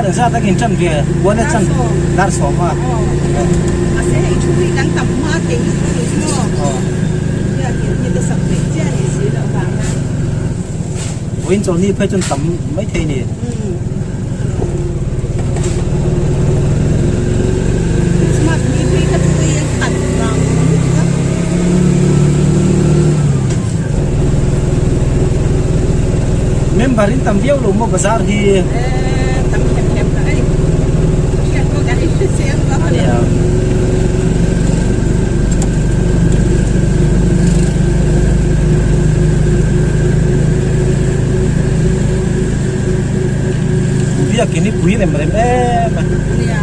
Engzat a kin ṭan ve kual e chan dar sawm a. Mahse hei thu hi kan tam hma thei lutuk lo chu maw. Biakin hi te sak theih chiah ni si loh vang a. Vawiin chawlhni phei chuan tam mai thei ni. Christmas ni phei kha chu hei a khat vang lutuk a. Member in tam viau lo maw bazar hi. Tam hem hem ta hei. Hriat pawh kan in hre chiang vak lo. Biakin hi pui rem rem em a. Nia.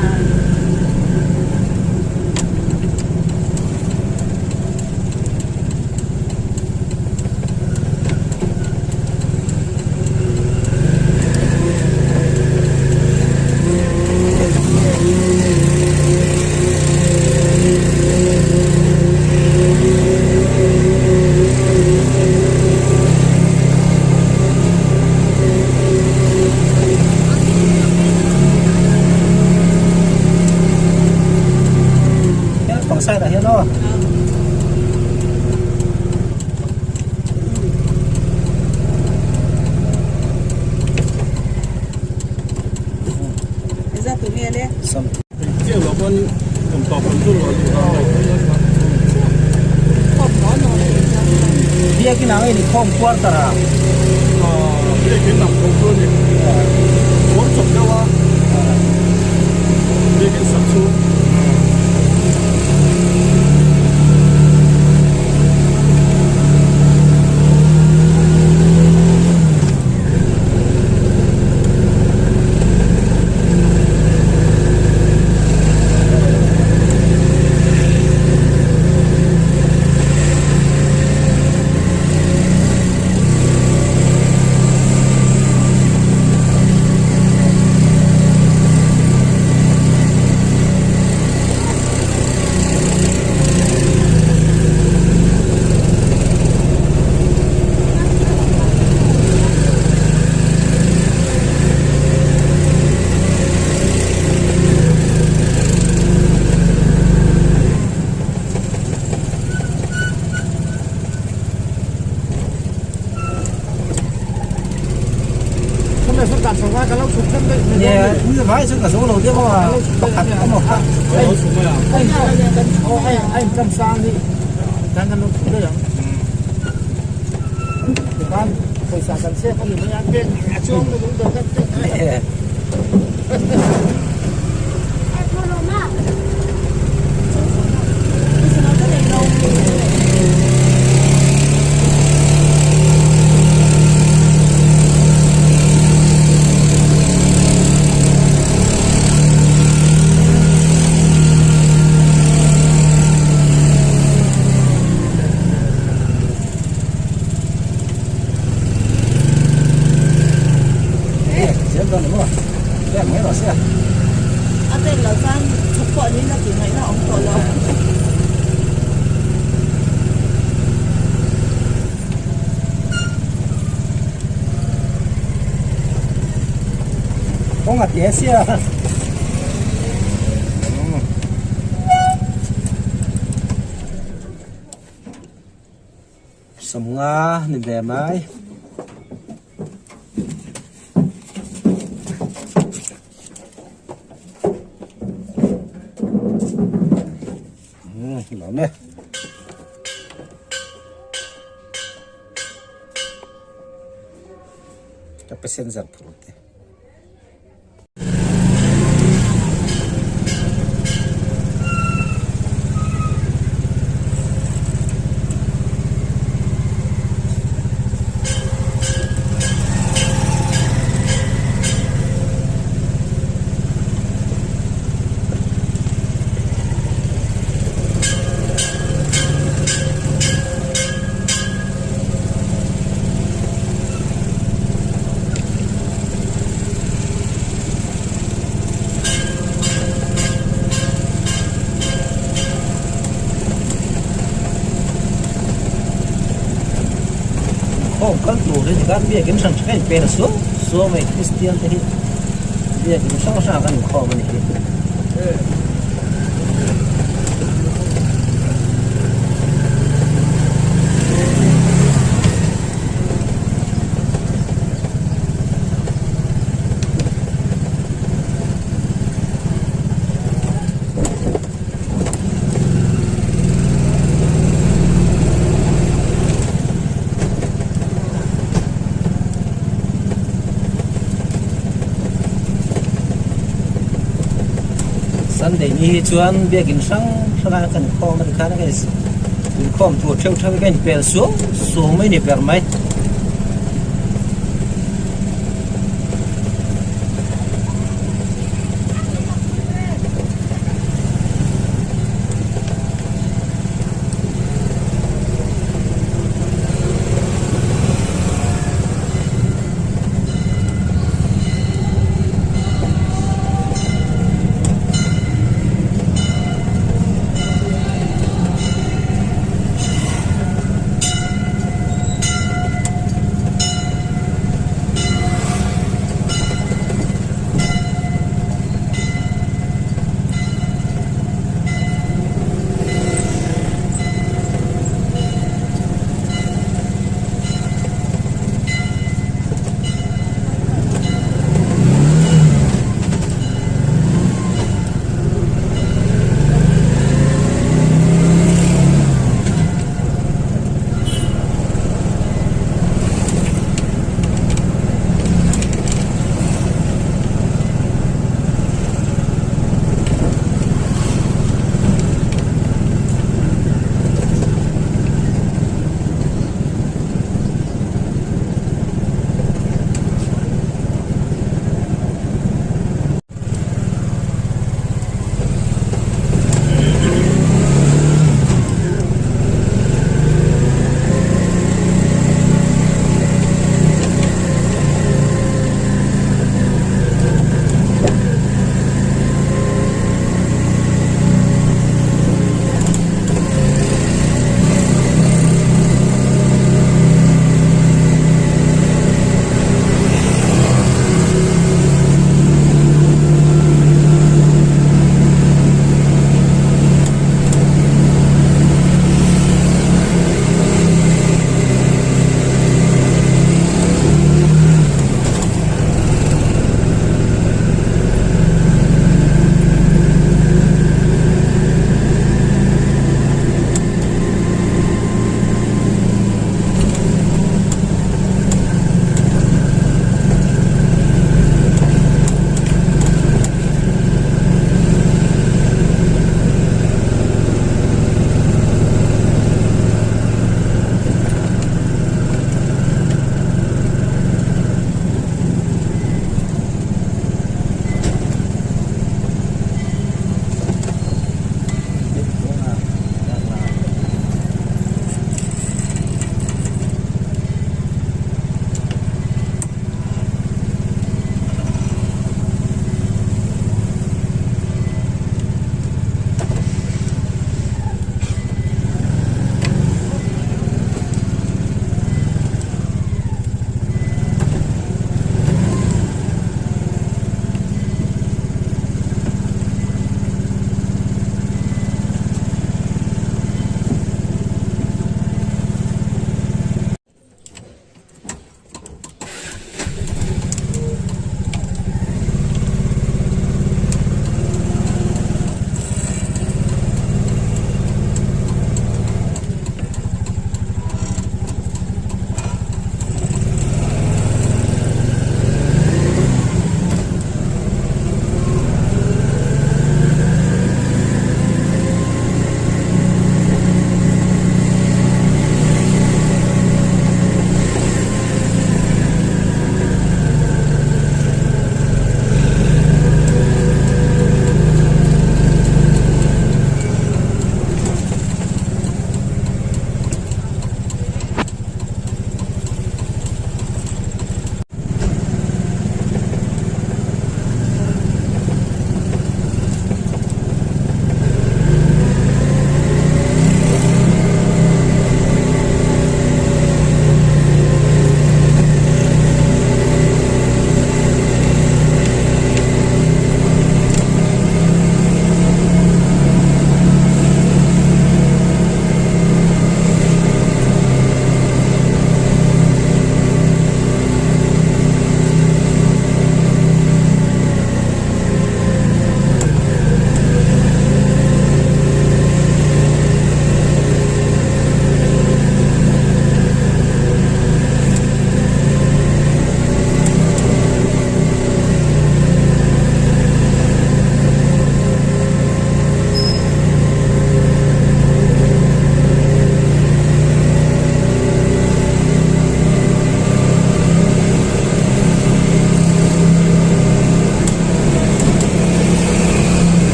Pang side ah hian aw. Biakin ang in khawm quarter a. Biakin ang khawm chu ani. Kawr chawp deuh a. Biakin sak chu. Vai chu ka zo lo deuh a pakhat emaw kha A pen loh chuan chhuk pawh niin a tih ngaihna a awm tawh lo. Kawng a te sia. Sawmnga ni ve mai. Lawm e. Ka passenger phur te. Khawm kal tur hi tikhan biakin hran hran a inpe na suau suau mai Kristian te hi. Biakin hrang hrang kan inkhawm a ni hi. Sunday ni hi chuan biakin hrang hrang a kan khawm a tikhan a inkhawm tur theuh theuh hi ka inpel suau suau mai a ni ber mai.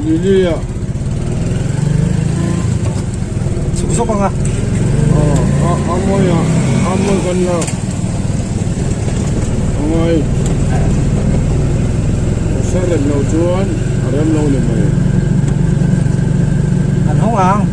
Lily ah. Chhuk zawk ang a. Aw a mawi a a mawi kan la a ngai. Ka hre rem lo chuan a rem lo ni mai. An hawng ang.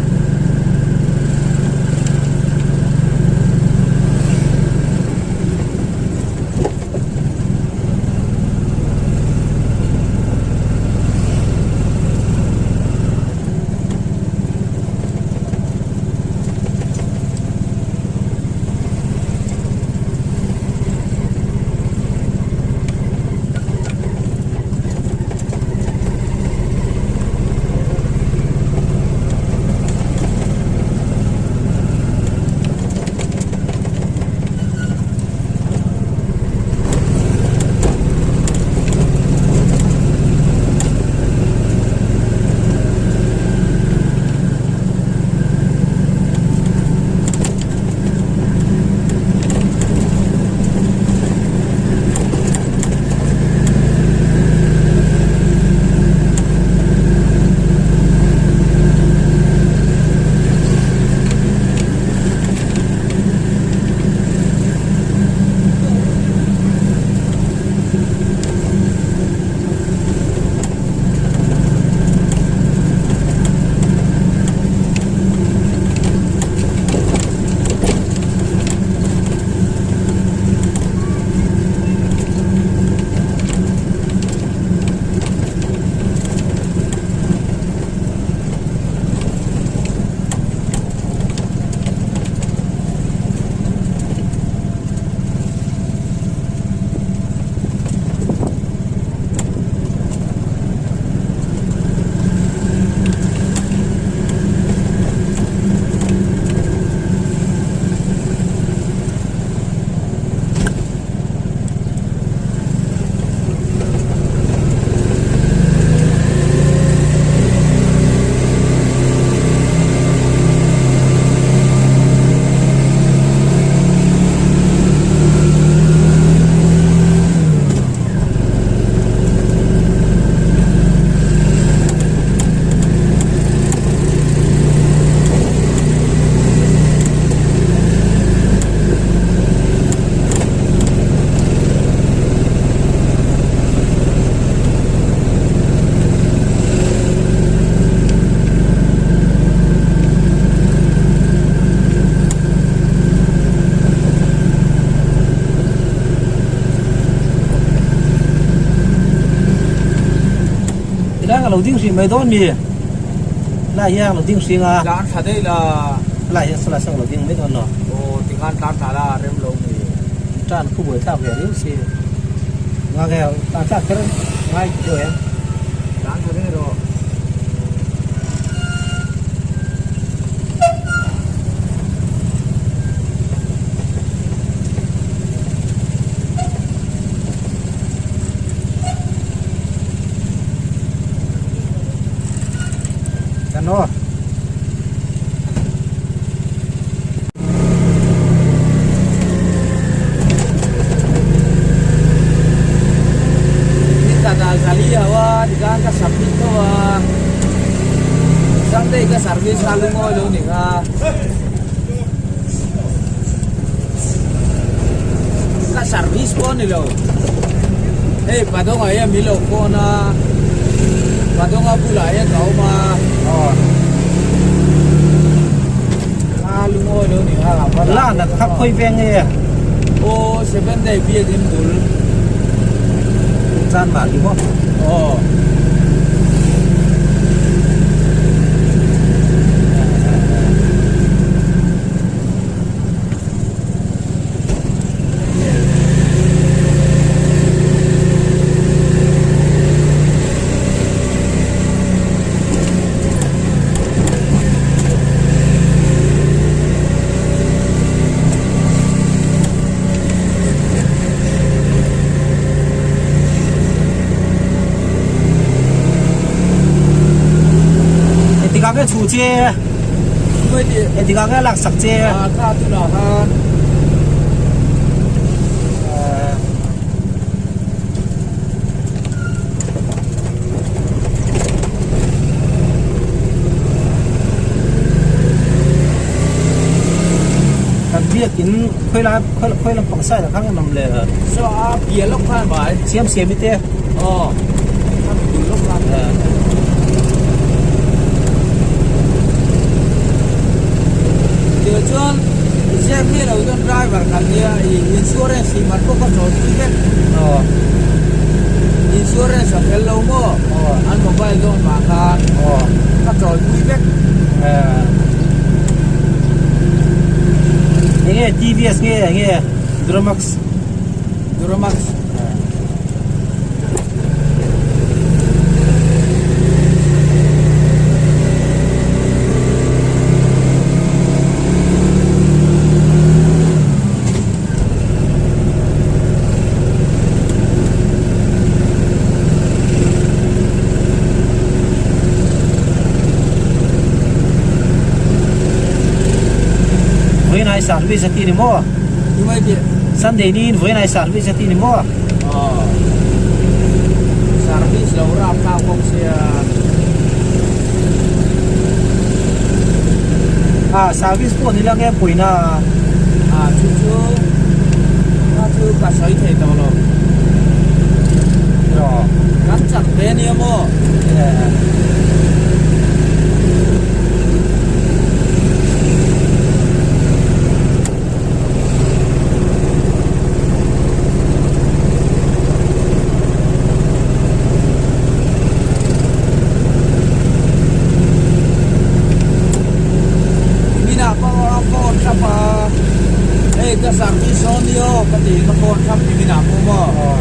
Tilai ka lo ding hrih mai dawn mi lai hian ka lo ding hrih anga Tlan tha daih la lai hian saw lai saw ka lo ding mai dawn lo Aw tikhan tlan tha la rem lo mi Tan khu buai thlak ve riau si nga nge tan thlak kher ngai deuh em. Tlan tha daih rawh. Kan aw. Ka submit tho a Sunday ka service a lungawi lo ni kha ka service pawh a ni lo hei Padawngah hian min lo phone a Padawnga bulah hian ka awm a a lungawi lo ni kha la nat kha khawi veng nge aw Seven day biakin bul chan mah ni maw aw. Engtikah nge chhu che? Engtikah nge laksak che? Kha tunah khan. Biakin khawi lai khawi lampang side ah khan an awm le. Saw a piah lawk khan mai. Siam siam i te. Aw a bul lawk khan. Tih chuan ziak miah lo chuan driver kan nia ih insurance tih man pawh ka chawl pui vek. Aw. Insurance a fel lo maw? Aw. An mobile dawn vang khan. Aw. Ka chawl pui vek. Enge TVS nge enge Duramax? Duramax. Vawiinai service a ti ni maw? Sunday niin vawiinai service a ti ni maw? Service lo rap thlak bawk sia. A service pawh ni la nge pawina. A chu chu kha chu ka sawi thei tawh lo. Kan chak ve ania maw? Mina pawh a phone thlap a, hei ka service dawn nia aw ka ti ka phone thlap ni Mina pawh maw.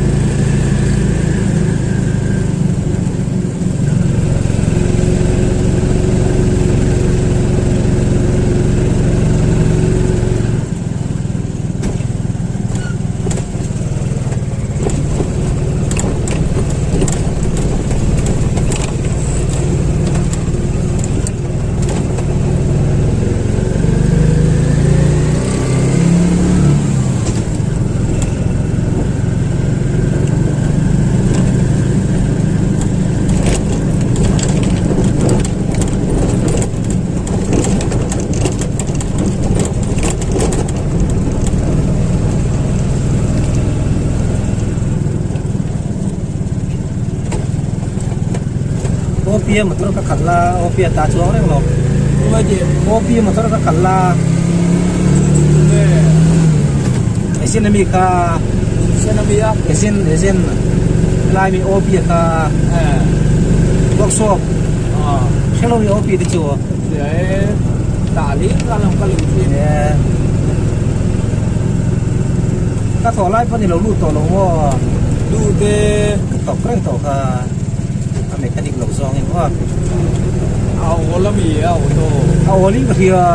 OPA motor ka khalh la OPA ta chuang reng lo OPA motor ka khalh la Esin ami kha Esin esin helai mi OPA kha workshop hrelo mi OPA te chu Ka thawh lai pawh ni lo lut tawh lo maw? Lut e. Ka thawk reng tawh kha a mechanic lo zawng in maw? A awl a mi a auto. A awl in ka hria.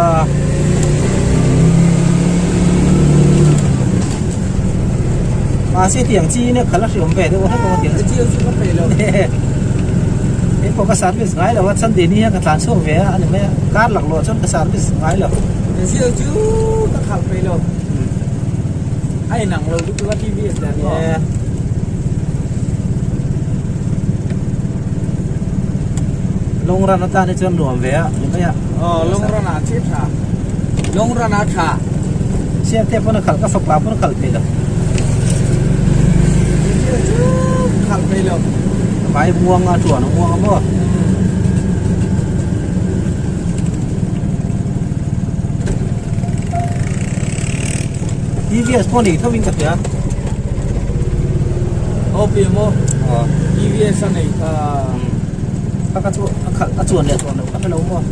Mahse tiang chi in a khalh a hriawm ve deuh a hlek awm a tiang chi. Chiu chu ka peih lo. Hei pawh ka service ngai lo a Sunday ni hian ka tlan chhuak ve a a ni mai a kar lak luah chuan ka service ngai lo. Chiu chu ka khalh peih lo. A inang lo lutuk a TVS nen pawh. Long run atan hi chuan nuam ve a ni mai a. Aw long run ah chiah tha. Long run ah tha. Siam te pawn a khalh ka fapa pawn a khalh thei lo. Khalh thei lo. Vai muang a chuan a muang a maw. TVS pawh nei tho in ka hria. Aw pi maw? Aw. TVS a nei kha. Ka ka chu a khalh a chuan leh chuan lo ka hre lo maw.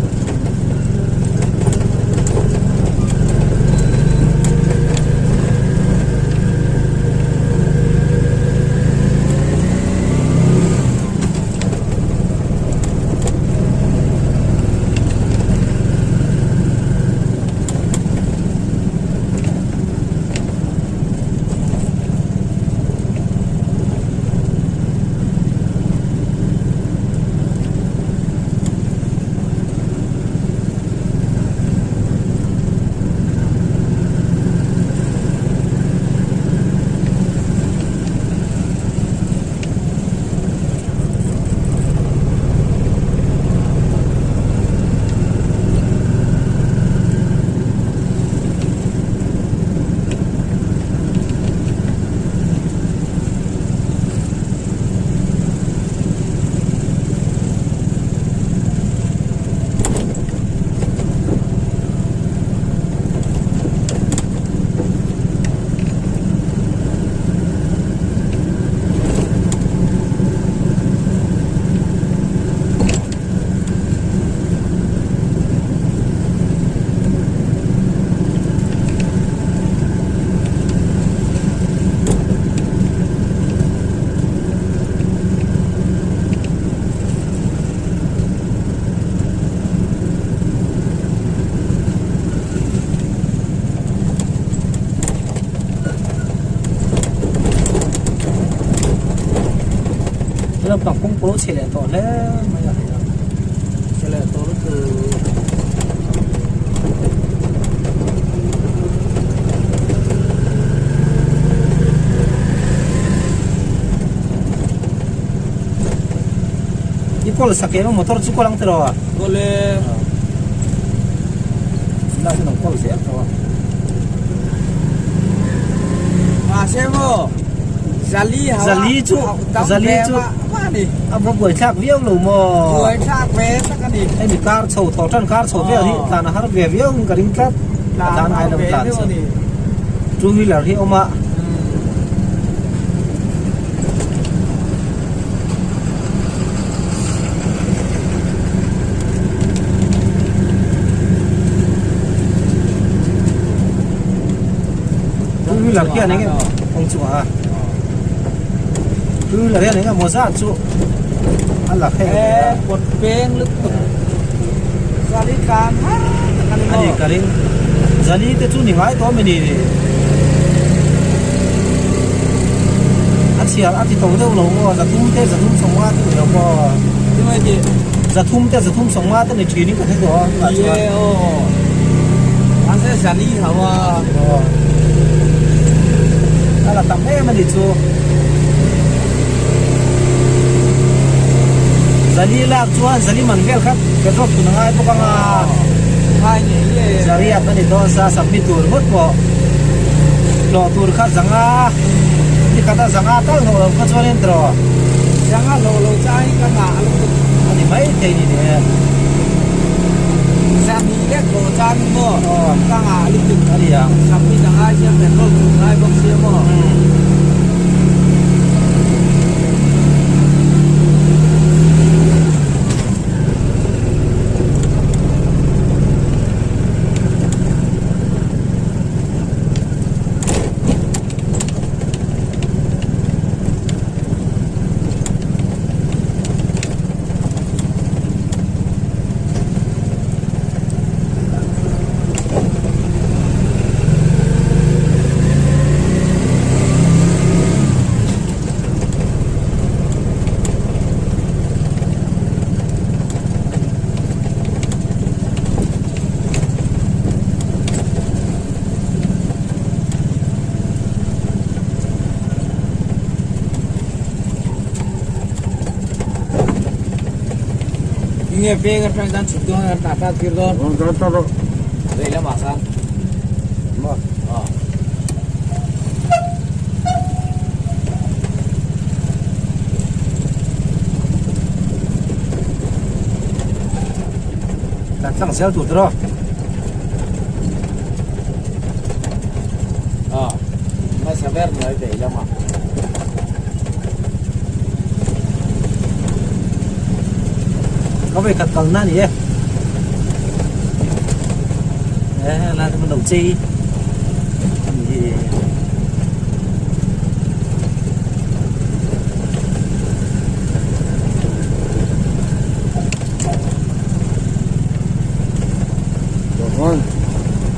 chhe leh tawh hle mai a hei a. Chhe leh tawh lutuk. I kawl sak em motor chu kawl ang tiraw a? Kawl e. Tunah chuan an kawl zel tawh a. Mahse maw Zali ho Zali chu Zali chu a va buai thlak viau lo maw? Buai thlak ve tak a ni. Hei mi kar chho tawh tan kar chho vel hi tlan a har ve viau in ka ring tlat. Tlan a har ve deuh a ni. Two wheeler hi awm a. Two wheeler khian enge kawng chungah a two wheeler hian enge maw zat chu a la phei e kawt peng lutuk zali tlan har tak a ni maw ani ka ring zali te chu ni ngai tawh a ni a chhiar a ti to deuh lo maw zathum te zathum sawmnga te ni lo maw zathum te zathum sawmnga te ni thin in ka hre tawh a tunah chuan Ie aw mahse zali ho a a la tam em a ni chu zali lak chuan zali man vel kha petrol thun a ngai bawk ang a ngai ngei e zariat a ni dawn sa submit tur ngawt pawh hlawh tur kha zanga ni khat a zanga tal hlawh lo kha chuan in tiraw zanga hlawh lo chang hi ka ngah lutuk a ni mai thei ni le zami lek hlawh chang hi maw ka ngah lutuk a ni ang submit a ngai sia petrol thun ngai bawk sia maw. Nge peng atang khan chhuk dawn a tata tir dawn. Vei lamah khan. Maw? Aw. Kan tlang zel tur tiraw? Aw, hmasa ber hnuai vei lamah. Ka vei khat kalna a ni e. E lai te lo chei ani hi.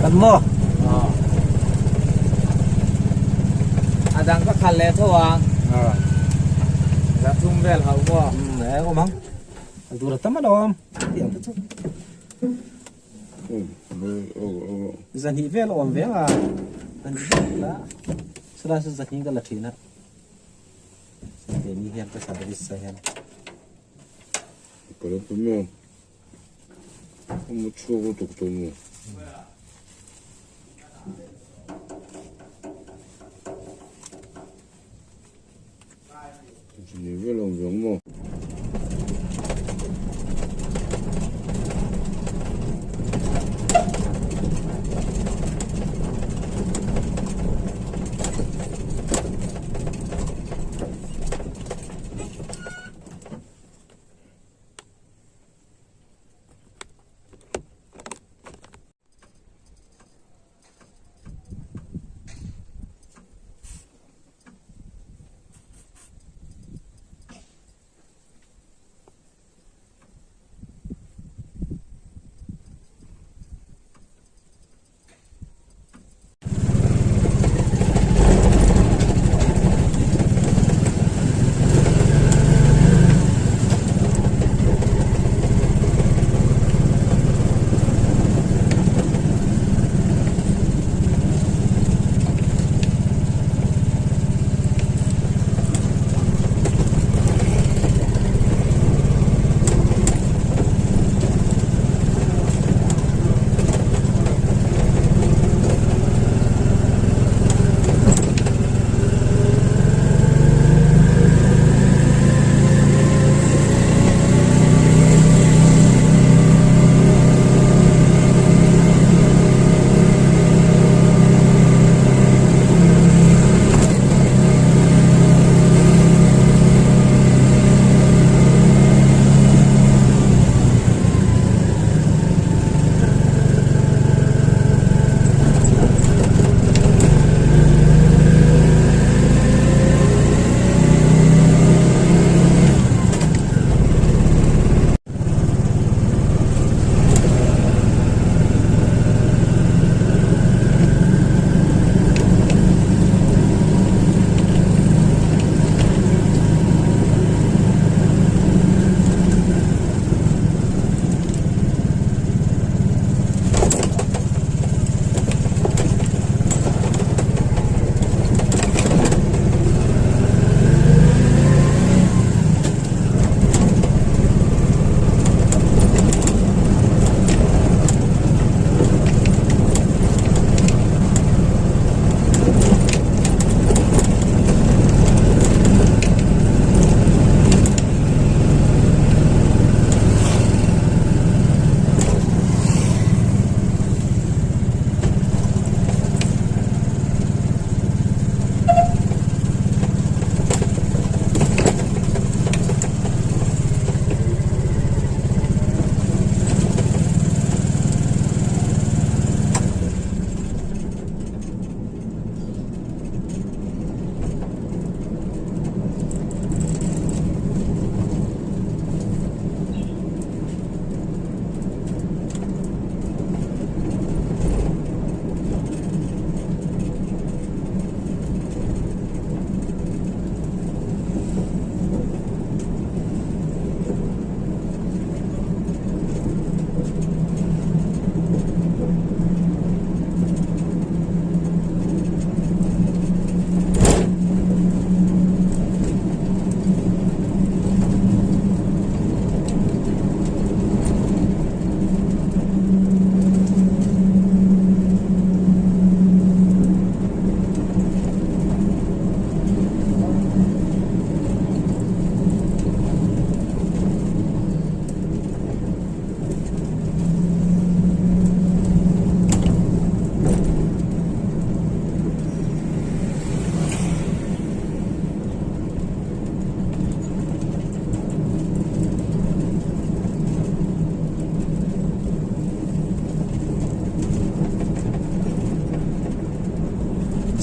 Kan maw? A dang ka khalh leh tho ang. Za thum vel hauh maw? E awm ang. A dur a tam alawm. Ti ang te chu. Zahnih vel a awm ve ang a. Zahnih vel la. Sawlai saw zahnih ka la thin a. Keini hian ka service ah hian.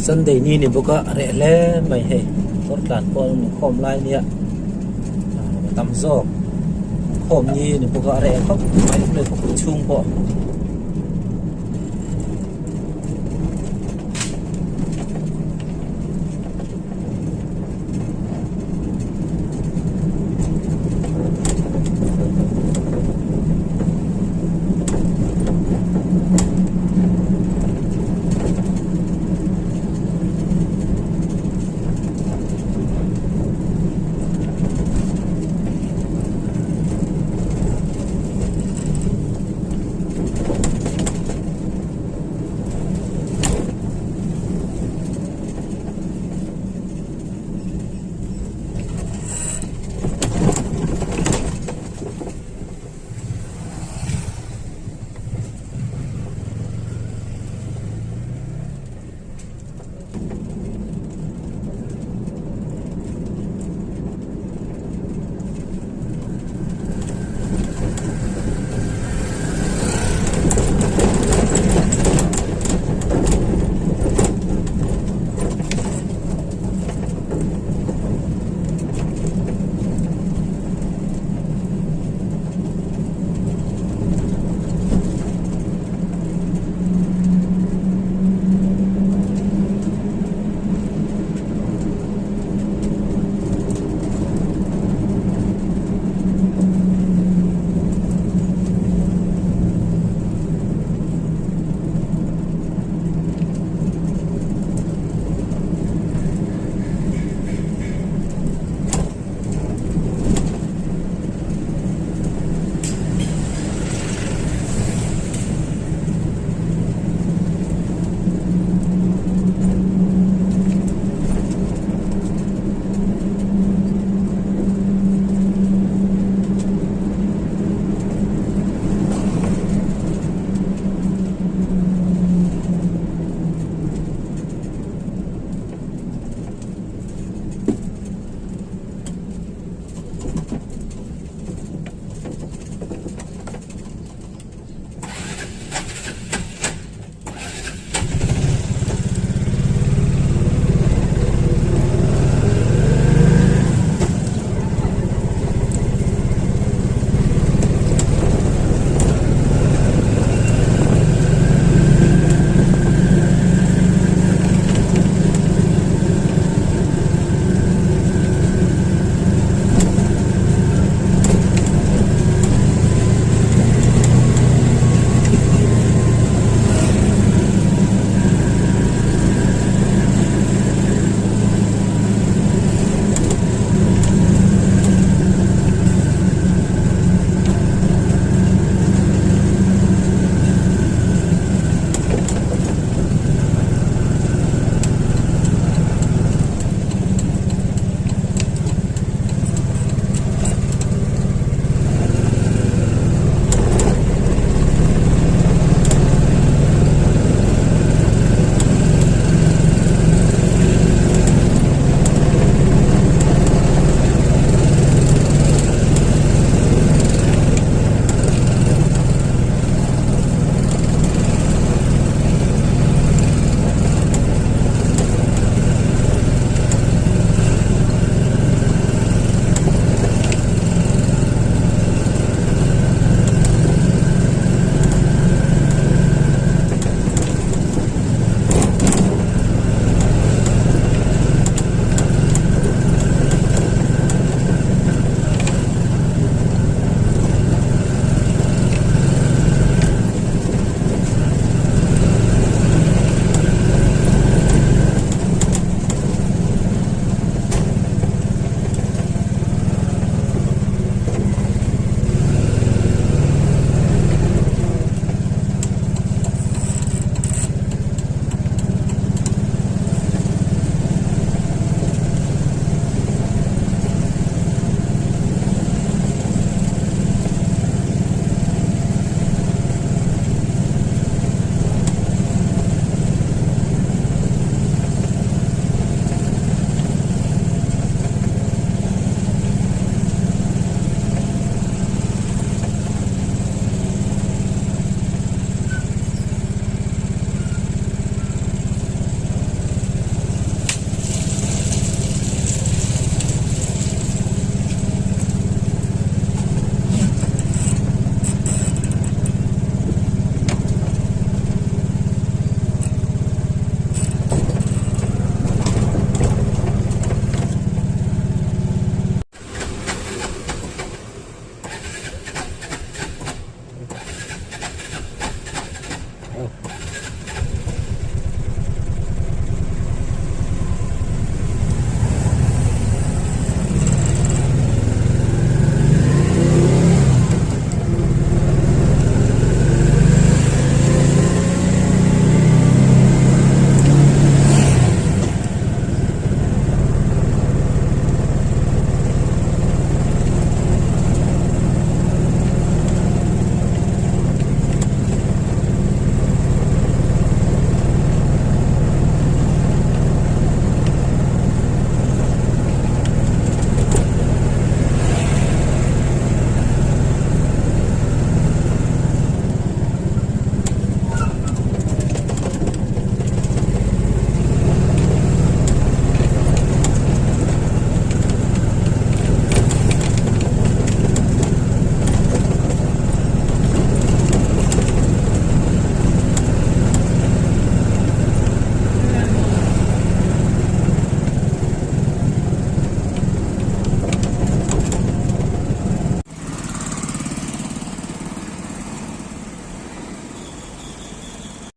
Sunday ni ni bawk a a reh hle mai hei kawr tlan pawh an inkhawm lai nia tam zawk inkhawm ni ni bawk a a reh khawp mai khawpui chhung pawh.